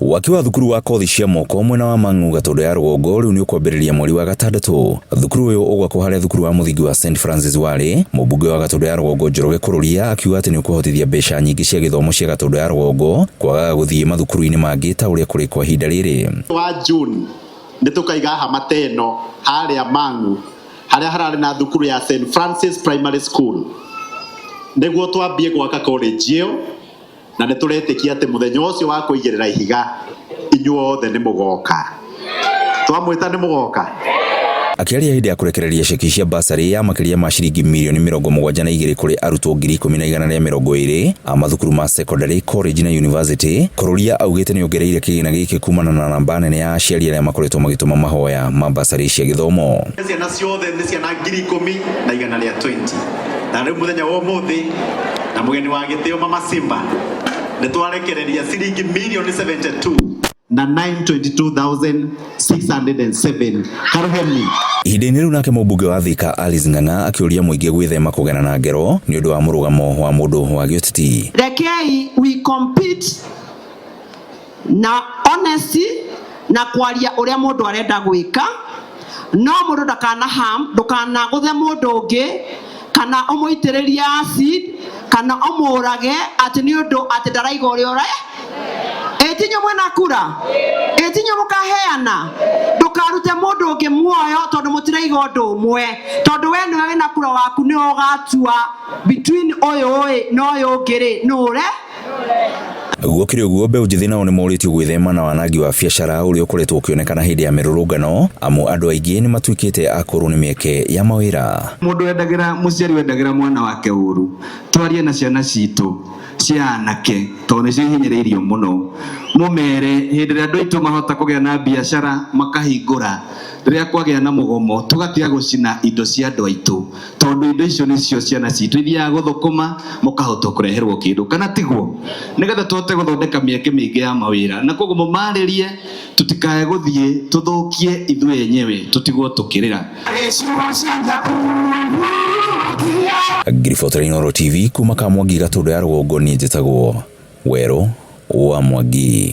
Waki wa thukuru wa kothi cia moko mwena wa Mang'u Gatũndũ ya rũgongo rĩu nĩ ũkwambĩrĩria mweri wa gatandatũ. Thukuru ũyũ ũgwakwo harĩa thukuru wa mũthingi wa St Francis warĩ. Mũmbunge wa Gatũndũ ya rũgongo Njoroge Kũrũria akiuga atĩ nĩ ũkũhotithia mbeca nyingĩ cia gĩthomo cia Gatũndũ ya rũgongo kwagaga gũthiĩ mathukuru-inĩ mangĩ ta ũrĩa kũrĩ kwa ihinda rĩrĩ. Wa June nĩ tũkaiga hama ta ĩno harĩa Mang'u harĩa hararĩ na thukuru ya St Francis Primary School nĩguo twambie gwaka college ĩyo, na nĩ tũretĩkia atĩ mũthenya ũcio wa kũigĩrĩra ihiga inyuothe nĩ mũgoka. Twamwĩta nĩ mũgoka. Akĩaria hĩndĩ ya kũrekereria ceki cia basarĩ ya makĩria ma ciringi mirioni 72 kũrĩ arutwo 10,120 a mathukuru ma sekondarĩ, college na university, Kũrũria augĩte nĩ ongereire kĩgĩna gĩkĩ kumana na namba nene ya aciari arĩa makoretwo magĩtũma mahoya ma basarĩ cia gĩthomo. Ciana ciothe nĩ ciana 10,120, na rĩu mũthenya wa ũmũthĩ na mũgeni wa gĩtĩo Mama Simba nĩ twarekereria ciringi mirioni 72 na 922,607 karuheni. Ihinda-inĩ rĩu nake mũmbunge wa Thika Alice Ng'ang'a akĩũria mũingĩ gwĩthema kũgena na ngero nĩ ũndũ wa mũrũgamo wa mũndũ wa gĩũteti. Rekei we compete na honesty na kwaria ũrĩa mũndũ arenda gwĩka, no mũndũ ndakana harm, ndũkanagũthe mũndũ ũngĩ kana ũmũitĩrĩrie acid kana ũmũrage atĩ nĩ ũndũ atĩ ndaraiga ũrĩa ũre ĩtinyo mwena kura ĩtinyo mũkaheana. Ndũkarute mũndũ ũngĩ muoyo tondũ mũtiraiga ũndũ ũmwe, tondũ we nĩwe wĩna kura waku, nĩwe ũgatua between ũyũ ĩ na ũyũ ũngĩ rĩ nũ ũre. Gũkĩrĩ ũguo, mbeũ njĩthĩ nao nĩ morĩtio gwĩthema na wanangi wa biacara ũrĩa ũkoretwo ũkĩonekana hĩndĩ ya mĩrũrũngano, amu andũ aingĩ nĩ matuĩkĩte a kũũrwo nĩ mĩeke ya mawĩra. Mũndũ wendagĩra, mũciari wendagĩra mwana wake ũru, twarie na ciana citũ cia anake tondũ nĩcio ihinyĩrĩirio mũno. Mũmere hĩndĩ ĩrĩa andũ aitũ mahota kũgĩa na biacara makahingũra, rĩrĩa kwagĩa na mũgomo tũgatiga gũcina indo cia andũ aitũ, tondũ indo icio nĩcio ciana citũ ithiaga gũthũkũma mũkahota kũreherwo kĩndũ, kana tiguo? Nĩgetha tũhote gũthondeka mĩeke mĩingĩ ya mawĩra, na koguo mũmarĩrie tũtikae gũthiĩ tũthũkie ithuĩ enyewe tũtigwo tũkĩrĩra. Ngiribotera Inooro TV kuma Kamwangi Gatũndũ ya rũgongo, niĩ njĩtagwo Werũ wa Mwangi.